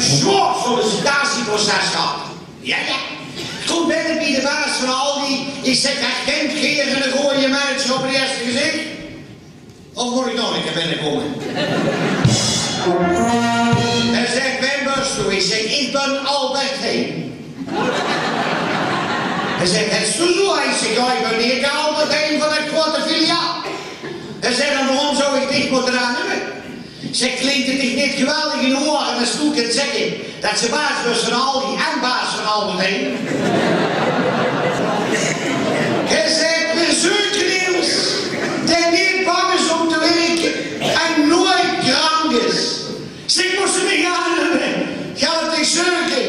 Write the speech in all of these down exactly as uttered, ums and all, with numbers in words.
Zwaor sollicitatieproces gehad. Jao, jao. Toen bin ich bie de baas van Aldi. Ich zèk: "Herkint geer eine gooje manager op 't ierste gezich? Of mót ich nog ein kier binnekómme?" Hae zaet: "Wae bös doe?" Ich zèk: "Ich bön Albert Heijn." Hae zaet: "Hes doe zoe ein?" Ich zèk: "Jao, ich bön hie Albert Heijn van de groeate filiaal." Hae zaet: "En waorom zou ich dich mótte aannumme?" Zèk: "Klink 't dich neet geweldig in de oere es doe kins zègke det se baas bös van Aldi en baas van Albert Heijn?" Hae zaet: "Veer zeuke emes dae neet bang is óm te wirke en noeats krank is." Zèk: "Mós se mich aannumme? Gaon ich dich zeuke?"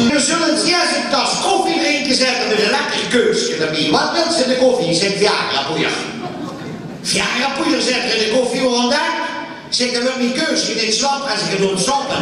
Veer zölle ins ieës ein tas koffie drinke, zaet 'r, mit ein lekker keuske d'rbie. "Waat wils se in de koffie?" Ich zèk: "Viagrapoeier." "Viagrapoeier," zaet 'r, "in de koffie, waorom dan?" Ich zèk: "Dan wuuert mien keuske neet slap es ich 't doon soppe."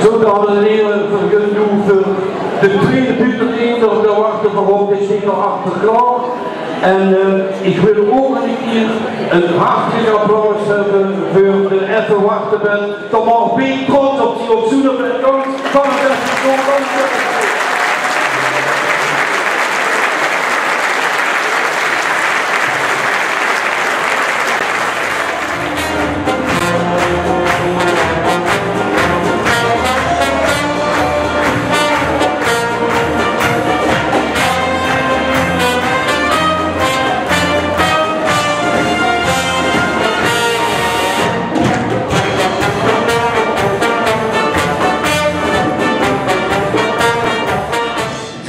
Zo, dames en hiere, veer gaon noe veur de twiede buuttereedner, de wachter van Hockey Center Achterklaar. En, eh, ich wil ouch ein kier ein hartelik applaus höbbe veur de Effe Wachte Band. Dao maag Piet trots op zeen, op zoe'n band. Kom, kom, kom, kom.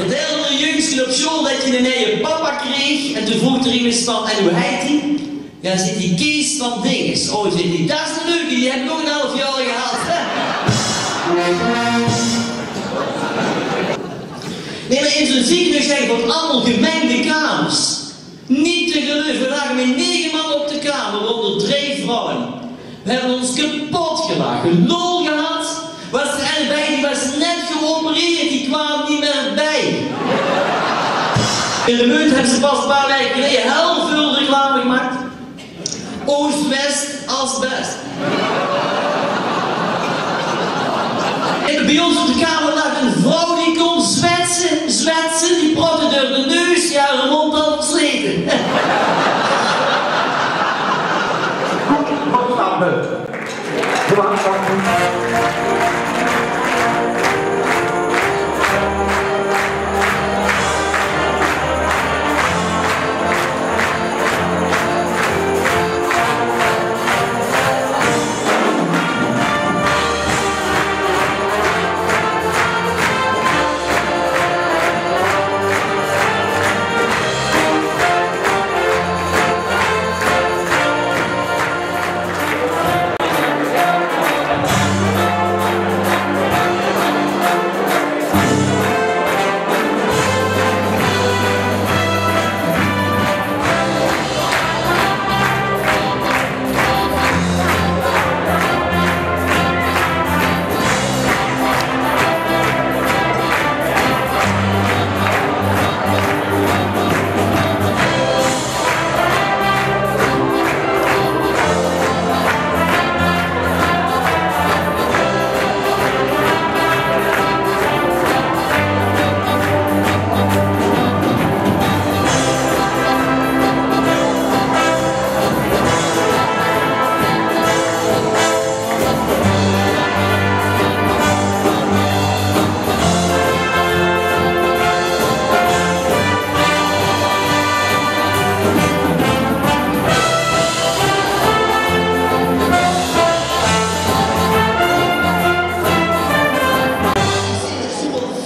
Vertèlde d'r jüngs op sjool det 'r eine nieje papa kreeg en toen vroog d'r emes van: "En wie heit die?" "Jao," zaet 'r, "Kees van Dinges." "Oh," zaet 'r, "det is eine leuke, die höb ich ouch ein haaf jaor gehad." Nae, mer in zoe'n zeekenhuis höbs se allemaol gemengde kamers. Neet te geluive, veer lage mit nege man op de kamer, waoonder drei vrouwe. Veer höbbe ós kepot gelache, lol gehad. Waas d'r eine bie, die waas net geopereerd, die kwaam neet mieë bie. In de meut höbbe ze pas ein paar waeke geleje hieël väöl reclame gemaak. Oost-West asbest. En bie ós op de kamer laag ein vrouw die kós zwetse, zwetse, die protte door de neus, jao, häör mónd al verslete.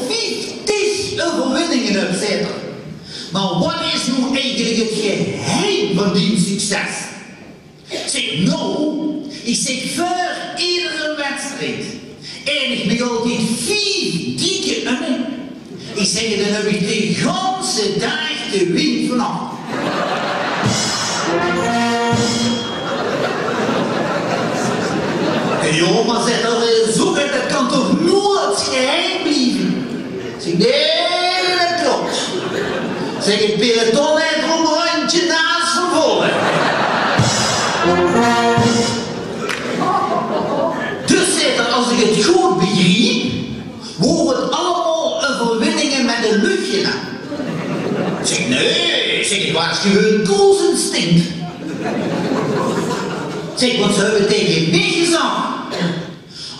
Vieftig euverwinninge op, zaet 'r. Mer wat is noe eigelik 't geheim van dien succes? Zèk, noe, ich zèk, veur edere wedstried eindig ich altied vief dikke unne. Ich zèk, dan höb ich de ganse daag de wind vanaaf. Jao, mer zèk, dat is zoe, dat kan toch noeats geheim blieve? Zèk, nae, dat klop. Zèk, 't peloton haet d'r ouch ein rundje naas van veur. Dus, zèk 'r, es ich 't good begriep, wore 't allemaol euverwinninge mit ein luchje aan. Zèk, nae, zèk, 't waas gewoon koersinstinct. Zèk, want ze höbbe taenge mich gezag: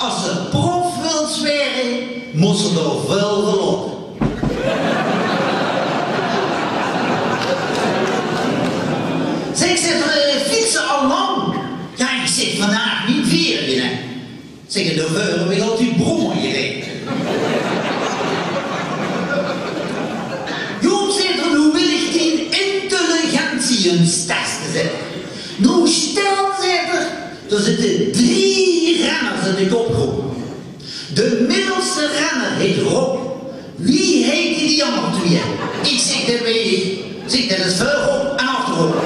es se prof wils waere, mós se d'r väöl veur laote. Zèk, zèk 'r, eh, fietse al lang? Jao, ich zèk, vanaaf mien veerde, hè. Zèk, en daoveur höb ich altied brommer gereje. Jao, zèk 'r, noe wil ich dien intelligentie ins teste, zèk. Noe stèl, zèk 'r, d'r zitte drie renners in de kopgroep. De middelste renner heet Rob. Wie heite die anger twieë? Ich zèk, dat weit ich. Zèk, dat is veurop en achterop.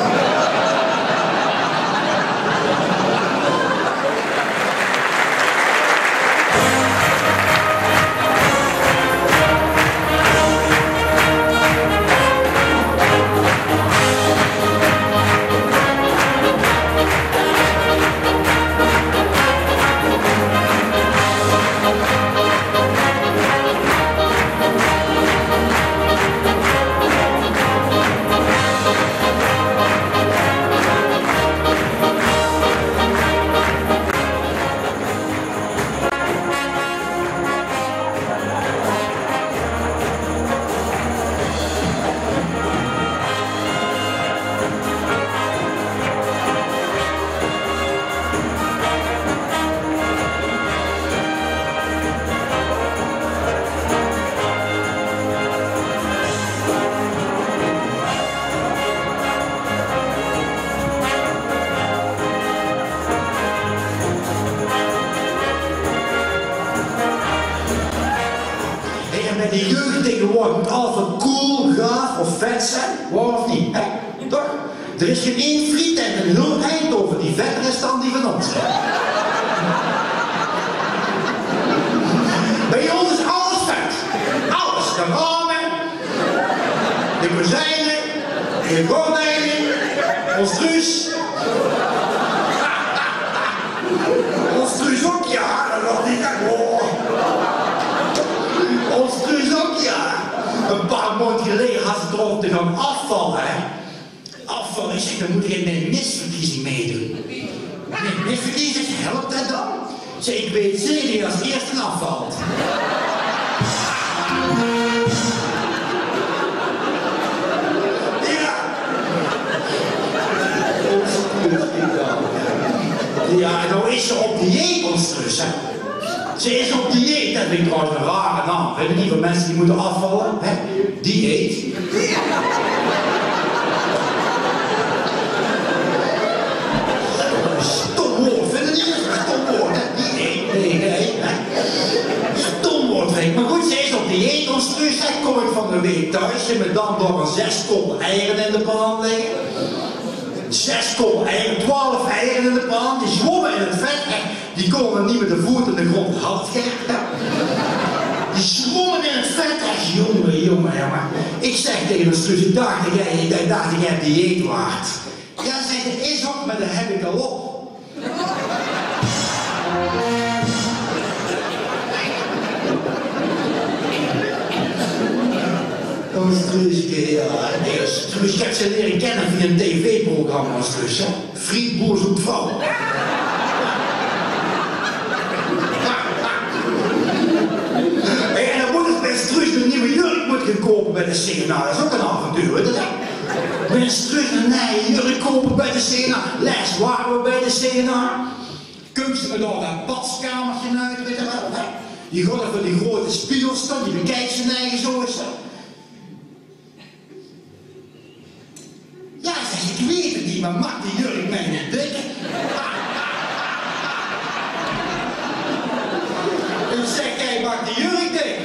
Hey, en bie de jeug taengewoordig mót alles cool, gaaf of vet zeen, waor of neet, hè? Toch? D'r is gein ein friettent in hieël Eindhove die vetter is dan die van ós. Bie ós is alles vet. Alles. De rame, de kozijne, de gordijne, ós truus. Ós truus ouch, jao, dat laot neet aan. Oh. Ós truus ouch, jao. Ein paar maond geleje haw ze 't d'r euver te gaon afvalle, hè. Afvalle, ich zèk, dan mót ich aan ein misverkiezing meidoon. Nae, misverkiezing, helpt dat dan? Zèk, ich weit zeker wae es ierste afvalt. Jao. Jao, en noe is ze op dieet, ós truus, hè. Ze is op dieet, dat vinj ich trouwens eine rare naam. Wèt geer, die van minse die mótte afvalle, hè? Dieet. Stom waord, vinj geer neet? Stom waord, hè? Dieet, nae, nae, hè? Stom waord, vinj ich. Mer good, ze is op dieet, ós truus, hè. Kóm ich van de waek thoes, zeen v'r dan door ein zes kóppel eier in de pan ligke. Zes kóppel eier, twelf eier in de pan, die zwómme in 't vet, hè. Die kómme neet mit de veut in de grónd, half gaar. Die zwómme in 't vet, ech, jónge, jónge, jónge. Ich zèk taenge ós truus, ich dach, ich, ich dach det ich op dieet waas. Jao, zaet ze, is ouch, mer det höb ich al op. Ós truuske, jao. Nae, ós truus, ich höb ze liere kinne via ein tv-programma, ós truus, hè. Vriend, boer zoekt vrouw. Hey, en dan mót ich bie ós truus ein nuuj jurk mót gaon koupe bie de C&A. Det is ouch ein avontuur, wèt geer det? Bie ós truus ein nuuj jurk koupe bie de C&A. Lèts wore v'r bie de C&A. Kump ze mit dao det badkamerke oet, wèt geer waal, hè? Die gaon veur die groeate spiegel staon, die bekijks ze nörges, zoe is det. Maar maak die jurk mij niet dik. Ik zeg, jij maakt die jurk dik.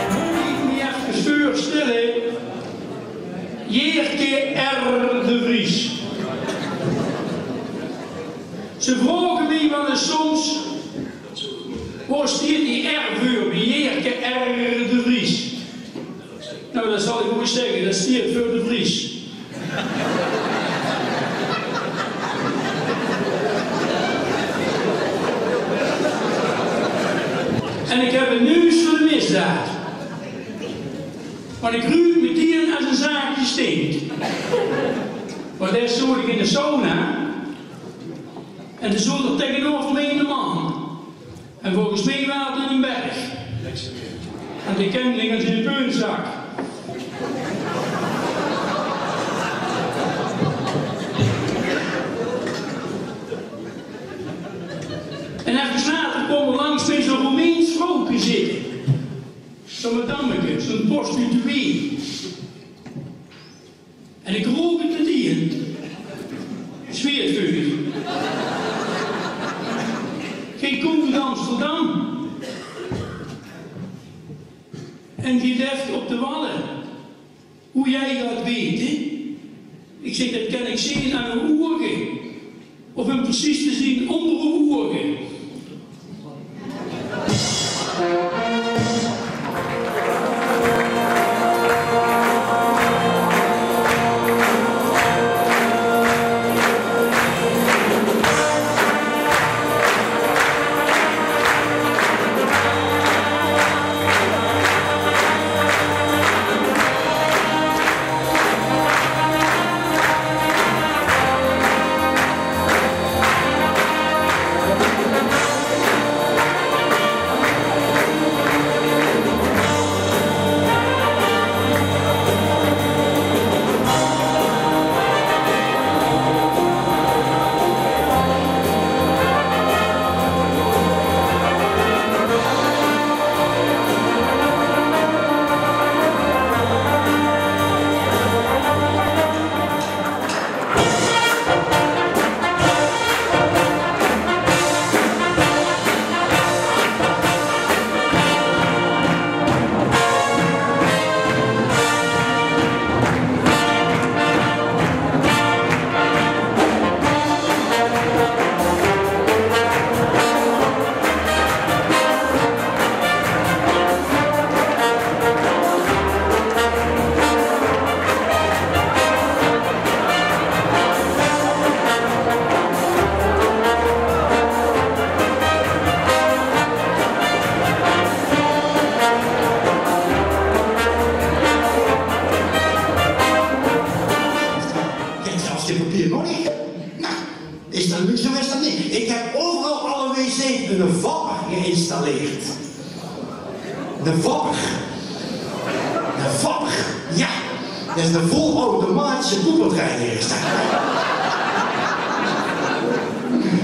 Mót ich mich efkes veurstelle, Jeerke R. de Vries. Ze vraoge mich waal ins soms: "Wo stiet die R veur bie Jeerke R. de Vries?" Nou, dat zal ich ow ins zegge, dat stiet veur De Vries. En ich höb ein nuus veur de misdaad. Want ich ruuk metein es ein zaakje stink. Want dao zoot ich in de sauna. En dao zoot d'r taengeneuver mich eine man. En volges mich waas 't eine berg. Want ich kende 'm es eine puintzak. En efkes later kwaam d'r langs mich zo'n Roemeins vrouwke zitte. Zo'n madammeke, zo'n prostituee. En ich rook 't metein. Zweetvuur. Geej kump oet Amsterdam. En geej laef op de Walle. Wie geej dat wèt, hè? Ich zeg, dat kan ich zeen aan ow ouge. Of um precies te zien, ónger ow ouge. Kènt geer zelfs gein papier nuuedig? Nou, is dat luxe, is dat neet. Ich höb euveral alle wc's eine vapper geïnstalleerd. De vapper. De vapper, jao. Dat is de volautomatische poepeltrein, is dat.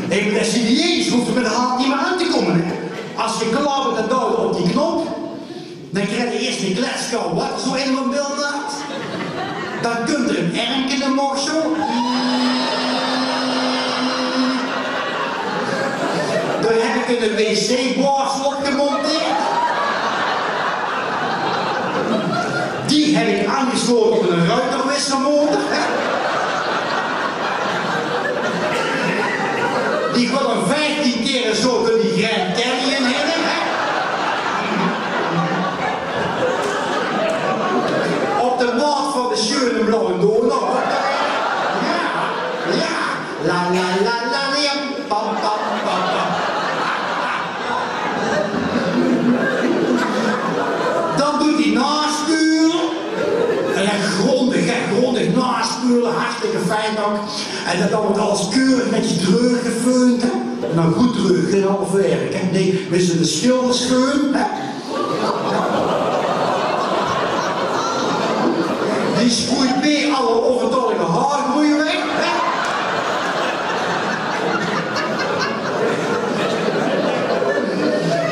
Hey, maar dat is hygiënisch, hoeft er met de hand niet meer aan te komen, hè. Als je klaar bent, dan duw je op die knop. Dan krijg De eerste kletskar wat d'r zo in van beeld laat. Dan kump d'r 'n ermke in de mog zo. Dao heb ik 'n wc-baorslot gemonteerd. Die heb ik aangesloten op 'n ruiterwisselmotor. Die gaat dan vieftien keer zo door die Grand Canyon heen. Op de maat van de Sjöne Blauwe Donau. Ja, ja. La, la, la, la, la, pam, pam, pam, pam. Dan doet die naspuul. En dan grondig, hè, grondig naspulen, hartstikke fijn ook. En dan wordt alles keurig netjes dreug gefeund, hè. En dan goed dreug, geen half werk, hè. Nee, we zullen de schilders feun, hè. Die sproeit mee alle overtollige haargroei weg, hè.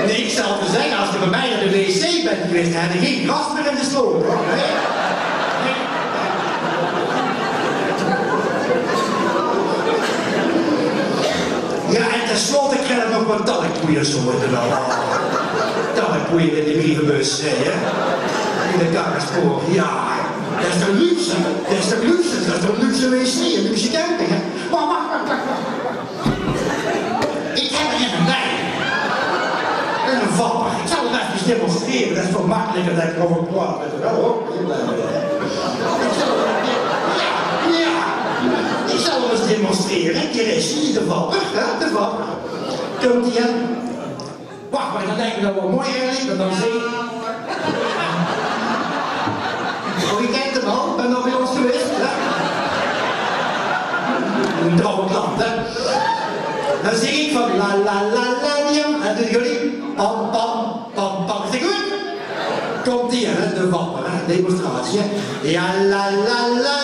Nee, ik zal het je zeggen, als je bij mij naar de wc bent geweest, dan had je geen gras meer in de sloot, hoor. Nee. Ja, en tenslotte krijg je nog wat talkpoeier zo in de wel. Talkpoeier in de brievenbus, hè, hè? In de karrespoor, ja. Dat is de luxe, dat is de luxe, dat is de luxe wc, een luxe camping, hè? Maar, maar, maar, maar, maar. Ik heb er een bij. Een vapper. Ik zal het even demonstreren, dat is veel makkelijker dan ik erover praat. Weet je wel, hoor. Ik zal het, ja, ja. Ik zal het eens demonstreren. Hier is hij, de vapper, hè, de vapper. Komt hij aan? Wacht, maar dat lijkt me nou wel mooi, eerlijk, want dan zing ik. Oh, je kent hem al, ben al bij ons geweest, hè? Een trouwe klant, hè? Dan zing ik van la la la la, ja, en dan doen jullie pam pam pam pam. Is dat goed? Komt ie, hè, de vapper, hè, demonstratie, hè. Ja, la la la.